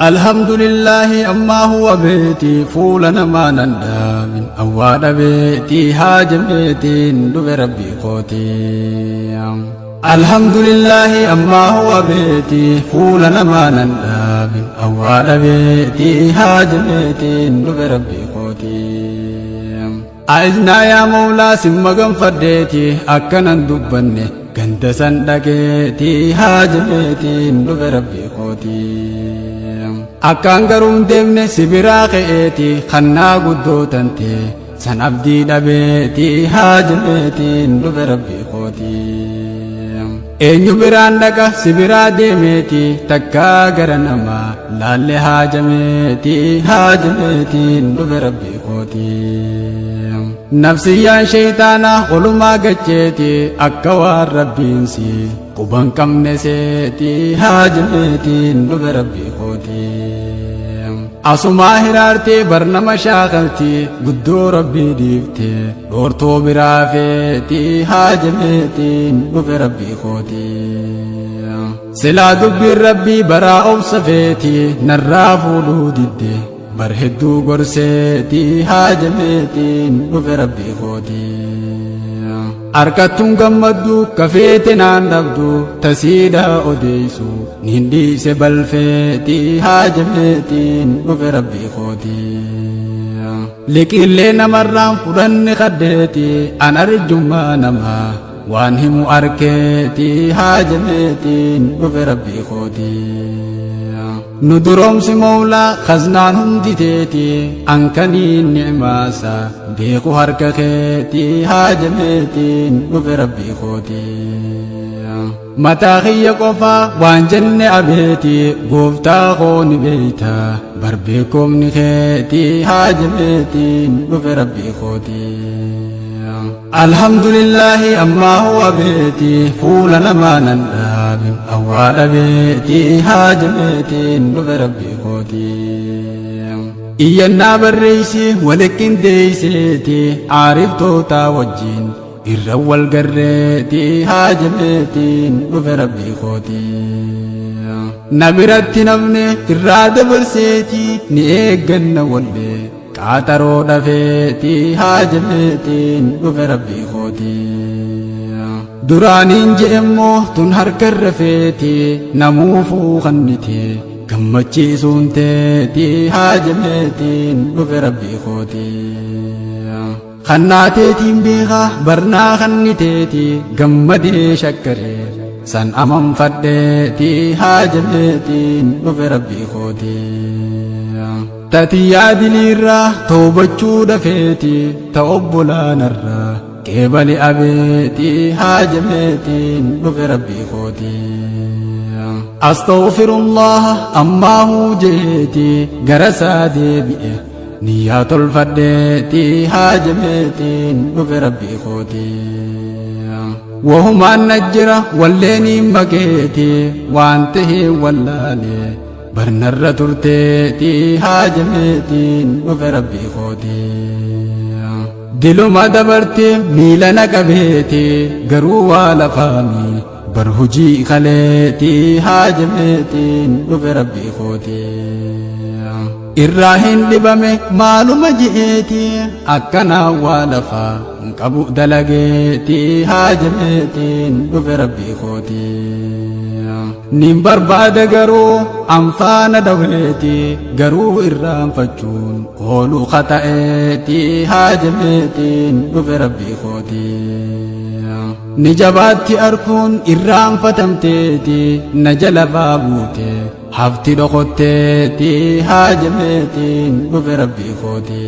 Alhamdulillaahi ammaa huwa beeti fuula namaa nan dhaabin awwaa dhabeeti haajameetiin dhufe rabbii kooti. Alhamdulillaahi ammaa huwa beeti fuula namaa nan dhaabin awwaa dhabeeti haajameetiin dhufe rabbii kooti. A'iznaa yaa Mawlaa sin maganfadheeti akkanan dubbanne ganda san dhaqeeti haajameetiin dhufe rabbii kooti. Akkaan garuu hin deemne si biraa ka'eeti kannaa guddoo tante san abdii dhabeeti haajameetiin dhufe rabbii kooti. Eenyu biraan dhaqa si biraa deemeeti takkaa gara namaa laalle haajameeti haajameetiin dhufe rabbii kooti. Nafsiyyaan sheyxaanaa olumaa gacheeti akka waan rabbiin si quban qabne seeti haajameetiin dhufe rabbii kooti. Asumaa hiraartee barnama shaakalti guddoo rabbii dhiifte dhoortoo biraa feeti haajameetiin dhufe rabbii kooti. Silaa dubbiin rabbii baraa obsa feeti narraa fuudhuu didde bar hedduu gorseeti haajameetiin dhufe rabbii kooti. Harkattuun gammaddu kafeete naan dhabdu tasiidha odeessu niin dhiise balfeeti haajameetiin dhufe rabbii kooti. Liqiillee namarraan fudhanne kaddeeti an arjummaa namaa waan himu arkeeti haajameetiin dhufe rabbii kooti. Nu duroomsi Mawlaa khaznaan hundi teeti ankaniin ni'maasa beeku harka keeti haajameetiin dhufe rabbii kooti. Mataa kiyya qofaa waan jenne abeeti gooftaa koo ni beeyta bar beekumni keeti haajameetiin dhufe rabbii kooti. Alhamdulillaahi ammaa huwa beeti fuula namaa nan dhaabin awwaa dhabeeti haajameetiin dhufe rabbii kooti. Iyyannaa barreessi waliqqindeesseeti aariftoota wajjin irra wal garreeti haajameetiin dhufe rabbii kooti. Na biratti namni firraa dabarseeti ni eegganna wallee. Qaaxaroo dhafeeti haajameetiin dhufe rabbii kooti. Duraaniin je'emmoo tun harka irra feeti namuufuu kannite gammachiisuun teeti haajameetiin dhufe rabbii kooti. Kannaa teetiin beekaa barnaa kanniteeti gammadee shakkaree san amanfadheeti haajameetiin dhufe rabbii kooti. Tatiyyaa diliirraa toobachuu dafeeti ta obbolaanarraa qeebali abeeti haajameetiin dhufe rabbii kooti. Astaghfirullah ammaa hujeeti gara isaa deebi'e niyyaa tolfadheeti haajameetiin dhufe rabbii kooti. Wahumaan na jira walleeniin maqeeti waan ta'e wallaalee barnarra turteeti haajameetiin dhufe rabbii kooti. Diluma dabarte miila na qabeeti garuu waa lafaami bar hujii kaleeti haajameetiin dhufe rabbii kooti. Irraa hin dhibame maaluma je'eeti akkanaa waa lafaa hin qabu dalageeti haajameetiin dhufe rabbii kooti. Nin barbaada garuu anfaana dhaweeti garuu irraanfachuun oolu kata'eeti haajameetiin dhufe rabbii kooti. Ni jabaatti arkuun irraanfatamteeti na jala faa buute hafti dhokotteeti haajameetiin dhufe rabbii kooti.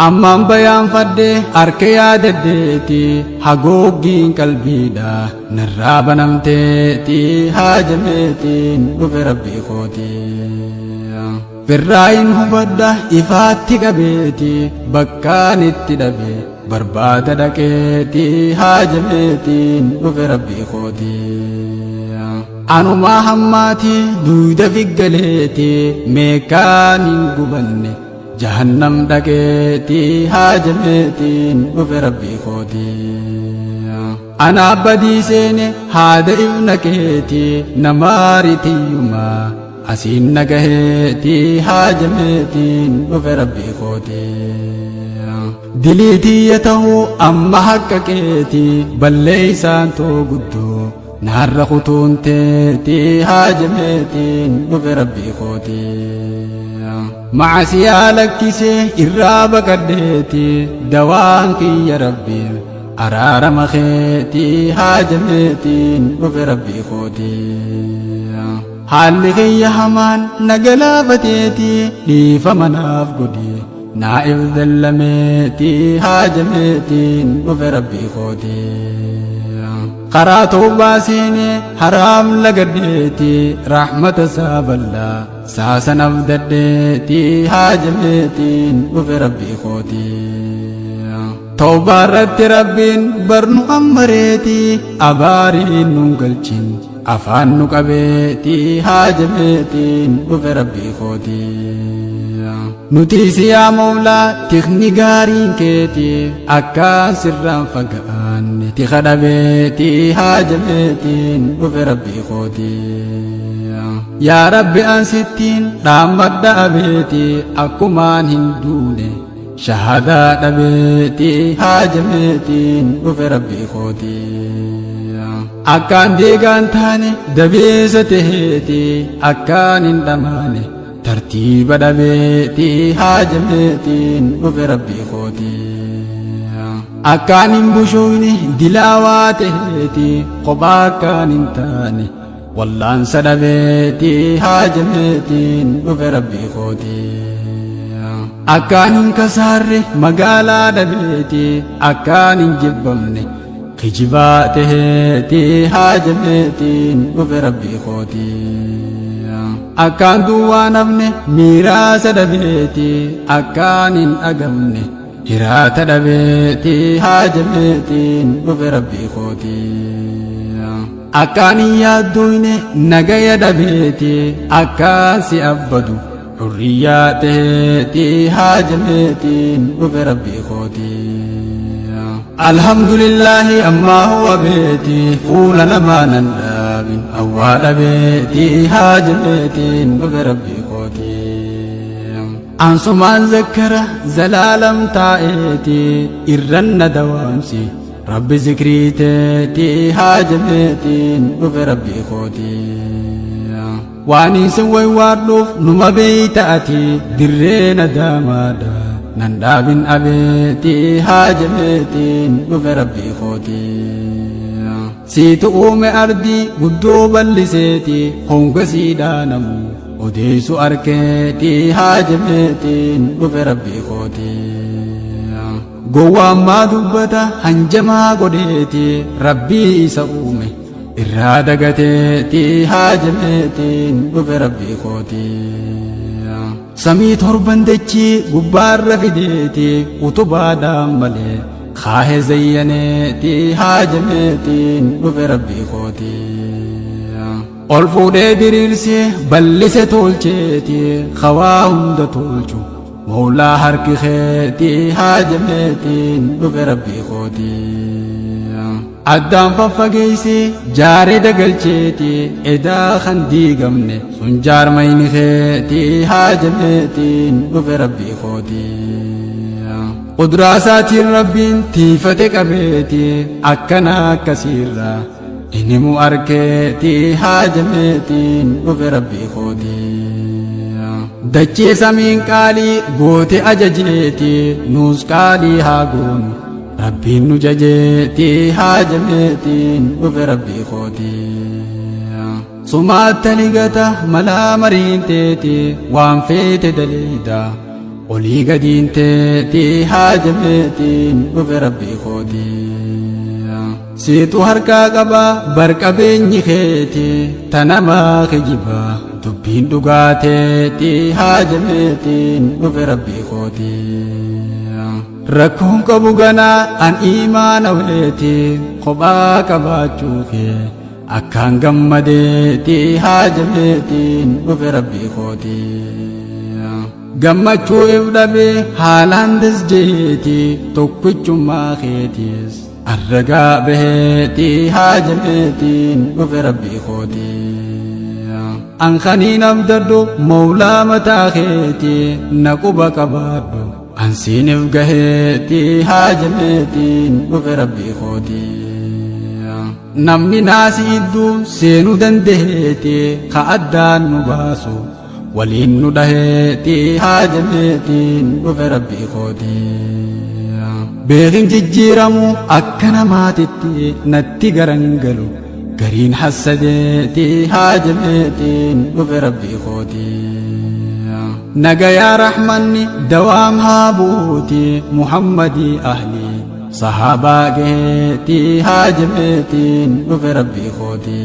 Ammaan bayaanfadhe harka yaadaddeeti hagooggiin qalbiidha narraa banamteeti haajameetiin dhufe rabbii kooti. Firraayin hubadha ifaatti qabeeti bakkaan itti dhabe barbaada dhaqeeti haajameetiin dhufe rabbii kooti. Anumaa hammaati duuda figgaleeti meeqaan hin gubanne jahannam dhaqeeti haajameetiin dhufe rabbii kooti. Ana badii seene haada ibna keeti namaaritiyyumaa Asiin nagaheeti haajameetiin dhufe rabbii kooti. Diliitiyya ta'uu amma haqqa keeti balleeysaan too guddoo naarra kutuun teeti haajameetiin dhufe rabbii kooti. Macasiyaa lakkisee irraa baqadheeti dawaan kiyya rabbi araarama keeti haajameetiin dhufe rabbii kooti. Haalli kiyya hamaan na galaafateeti dhiifama naaf godhi naa'if dallameeti haajameetiin dhufe rabbii kooti. Karaa tawbaa seenee haraam lagadheeti rahmata isaa bal'aa saasan abdadheeti haajameetiin dhufe rabbii kooti. Tawbaa irratti rabbiin barnu ammareeti abaariin nun galchin afaan nu qabeeti haajameetiin dhufe rabbii kooti. Nuti si yaa Mawlaa tikni gaariin keeti akkaan sirraan fagaanne tika dhabeeti haajameetiin dhufe rabbii kooti. Yaa Rabbi an sittiin dhaammadha abeeti akkumaan hin duune shahadaa dhabeeti haajameetiin dhufe rabbii kooti. Akkaan diigaan taane dabeessa taheeti akkaan hin dhamaane tartiiba dhabeeti haajameetiin dhufe rabbii kooti. Akkaan hin bushoyne dilaawaa taheeti kophaa akkaan hin taane wallaansa dhabeeti haajameetiin dhufe rabbii kooti. Akkaan hin kasaarre magaalaa dhabeeti akkaan hin jibbamne kijibaa taheeti haajameetiin dhufe rabbii kooti. Akkaan duwwaa namne miiraasa dhabeeti akkaan hin dhagamne hiraata dhabeeti haajameetiin dhufe rabbii kooti. Akkaan hin yaaddoyne nagaya dhabeeti akkaan si abbadu hurriyyaa taheeti haajameetiin dhufe rabbii kooti. Alhamdulillahi ammaa huwa beeti fuula namaa nan dhaabin awwaa dhabeeti haajameetiin dhufe rabbii kooti. Ansumaan zakkara zalaalam taa'eeti irranna dawaamsi rabbi zikrii teeti haajameetiin dhufe rabbii kooti. Waan isin waywaadhuuf numa beeyta ati dirree nadaamaadha nan dhaabin abeeti haajameetiin dhufe rabbii kooti. Siitu uume ardii guddoo bal'iseeti honga siidhaanamu odeessu arkeeti haajameetiin dhufe rabbii kooti. Gowwaan maa dubbata hanjamaa godheeti rabbii isa uume irraa dagateeti haajameetiin dhufe rabbii kooti. Samii torban dachii gubbaarra fideeti utubaadhaan malee kaahe zayyaneeti haajameetiin dhufe rabbii kooti. Ol fuudhee diriirsee bal'ise tolcheeti hawaa hunda tolchu Mawlaa harki keeti haajameetiin dhufe rabbii kooti. Addaan faffageessee jaaree dagalcheeti edaa kan diigamne sun jaarmayni keeti haajameetiin dhufe rabbii kooti. Qudraa isaatiin rabbiin tiifate qabeeti akkana akkasiirraa hin himu arkeeti haajameetiin dhufe rabbii kooti. Dachee samiin qaalii goote ajajeeti nuus qaalii haa goonu rabbiin nu jajeeti haajameetiin dhufe rabbii kooti. Sumaatta ligata malaa mariin teeti waan feete daleeyda olii gadiin teeti haajameetiin dhufe rabbii kooti. Siitu harkaa qaba barqabeenyi keeti tanamaa kijibaa dubbiin dhugaa teeti haajameetiin dhufe rabbii kooti. Rakkoon qabu ganaa an imaana weeti kophaa qabaachuu kee akkaan gammadeeti haajameetiin dhufe rabbii kooti. Gammachuu if dhabee haalaan dasjeeti tokkichummaa keetiis arragaa baheeti haajameetiin dhufe rabbii kooti. An kaniin abdadhu mawlaa mataa keeti na quba qabaadhu. An siinif gaheeti haajameetiin dhufe rabbii kooti. Namni naasi idduu seenuu dandeeti ka addaan nu baasu waliin nu dhaheeti haajameetiin dhufe rabbii kooti. Beekin jijjiiramu akka namaatitti natti garangalu gariin hassadeeti haajameetiin dhufe rabbii kooti. Nagayaa rahmanni dawaam haa buuti Muhammadii ahlii sahaabaa gaheeti haajameetiin dhufe rabbii kooti.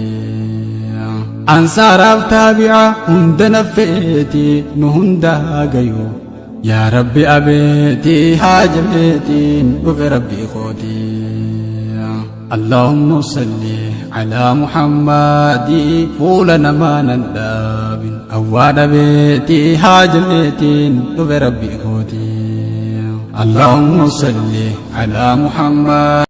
Ansaaraaf taabi'a hunda naffeeti nu hundaa gayu yaa rabbi abeeti haajameetiin dhufe rabbii kooti. اللهم صل على محمد فول نما نداب أواد بيتي هاجمتين ربي خوتي اللهم صل على محمد.